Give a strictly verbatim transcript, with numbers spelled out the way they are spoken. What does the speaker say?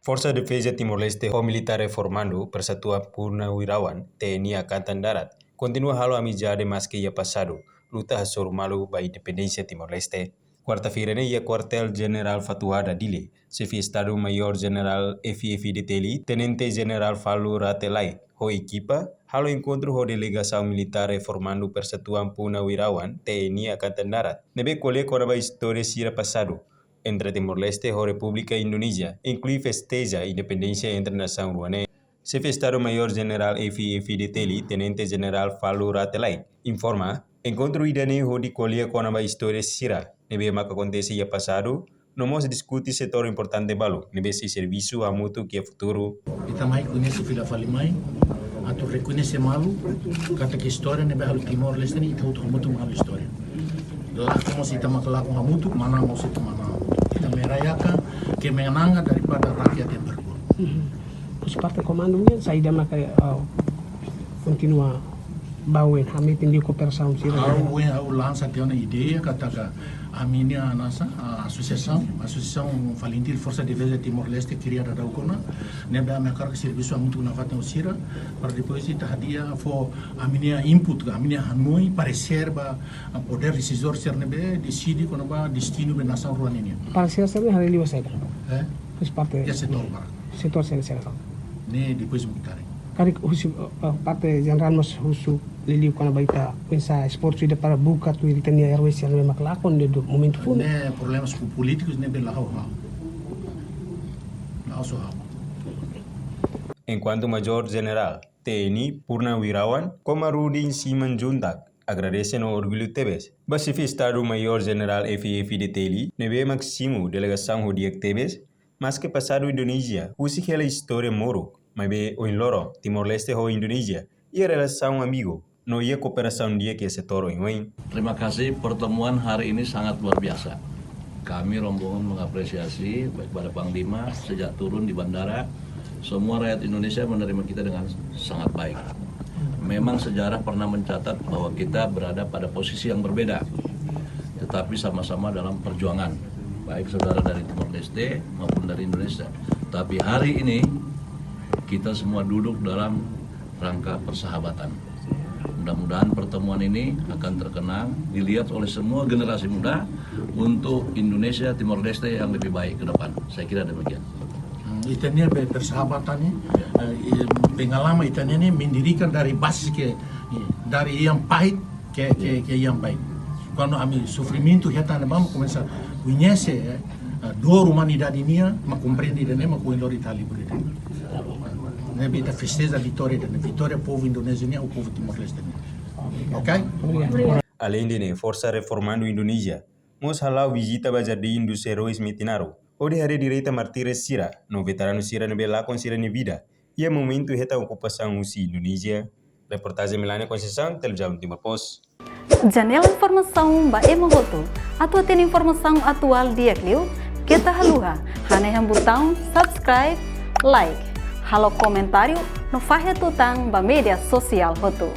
Forsa Defeza Timor-Leste ho Militar Reformandu Persatuan Purnawirawan, T N I, Angkatan Darat, kontinua halo amizade maske iha pasadu luta hasoru malu ba independénsia Timor-Leste. Kuarta-feira ne'e iha Kuartél Jenerál Fatuhada, Dili, Xefe Estadu Maiór Jenerál F-FDTL, Tenente Jenerál Falur Rate Laek, ho ekipa, halo enkontru ho delegasaun Militar Reformandu Persatuan Purnawirawan, T N I, Angkatan Darat, ne'ebé ko'alia kona-ba istória sira pasadu entre Timor-Leste ho Repúblika Indonézia, inklui festeja independénsia entre nasaun rua ne'e. Xefe Estadu Maiór Jenerál F-FDTL, Tenente Jenerál Falur Rate Laek, informa, enkontru ida-ne'e hodi ko'alia kona-ba istória sira ne'ebé maka akontese iha pasadu, no mós diskute setór importante balu ne'ebé sei servisu hamutuk iha futuru. Ita mai koñese fila fali mai, atu rekoñese malu katak istória ne'ebé halo Timor-Leste ne'e ita hotu hamutuk mak halo istória. Lakon mós ita mak lakon hamutuk, manán mós ita manán hamutuk. Ita mai rayakan kemenangan daripada rakyat yang berkorban. Mhm. Husi parte komandu nian, saida maka, ah, kontinua ba oin, hametin de'it kooperasaun sira? Ha'u, ha'u lansa tiha ona ideia katak ami-nia hanesan, ah, asosiasaun, Asosiasaun Falintil Forsa Defeza Timor-Leste kria daudaun ona, ne'ebé ami hakarak servisu hamutuk nafatin ho sira, para depois ita hadi'a fó ami-nia input ka, ami-nia hanoin, paresér ba, ah, podér desizór sira ne'ebé deside kona-ba destinu ba nasaun rua ne'e nian. Paresér sira-ne'e haree liu saida? Eh? Husi parte. Iha setór barak. Setór sira-ne'e. Ne'e depois mak ita haree. Karik husi, eh, parte jenerál mós husu liuliu kona-ba ita pensa esforsu ida para buka tuir ita-nia erói sira ne'ebé mak lakon iha momentu foun. Ne'e problemas polítikus ne'ebé la'ós ha'u. La'ós ha'u. Enkuantu Majór Jenerál T N I Purnawirawan Komarudin Simanjuntak agradese no orgullu tebes ba Xefe Estadu Maiór Jenerál F-FDTL ne'ebé mak simu delegasaun ho di'ak tebes, maske pasadu Indonézia husik hela istória moruk, maibé ohin loron Timor-Leste ho Indonézia iha relasaun amigu no iha kooperasaun di'ak iha setór oioin. Terima kasih, pertemuan hari ini sangat luar biasa. Kami rombongan mengapresiasi, baik pada Panglima, sejak turun di bandara, semua rakyat Indonesia menerima kita dengan sangat baik. Memang sejarah pernah mencatat bahwa kita berada pada posisi yang berbeda, tetapi sama-sama dalam perjuangan, baik saudara dari Timor Leste maupun dari Indonesia. Tapi hari ini kita semua duduk dalam rangka persahabatan. Mudah-mudahan pertemuan ini akan terkenang, dilihat oleh semua generasi muda untuk Indonesia Timor Leste yang lebih baik ke depan. Saya kira demikian. Hmm, ita-nia be-, persahabatan ne'e, eh, i-, pengalaman ita-nia ne'e mendirikan dari basis ke, eh, dari yang pahit ke, ke, ke yang baik. Kuandu ami sofrimentu hetan ne'ebá mak komesa koñese, eh, eh, dór umanidade nian, mak komprende ida-ne'e, mak ohin loron ita halibur ida-ne'e. Ne'ebé ita festeja vitória ida-ne'e, vitória povu Indonézia nian, ho povu Timor-Leste nian. Oke? Aleinde ne'e, Forsa Reformandu Indonézia mós hala'o vizita ba Jardín dos Heróis Metinaro, hodi haree direta mártires sira no veteranu sira ne'ebé lakon sira-nia vida iha momentu hetan okupasaun husi Indonézia. Reportajen Melania Conceição, Televizaun Timor Post. Janela informasaun ba ema hotu. Atu hatene informasaun atuál di'ak liu, keta haluha hanehan butaun subscribe, like, halo komentáriu no fahe tutan ba média sosiál hotu.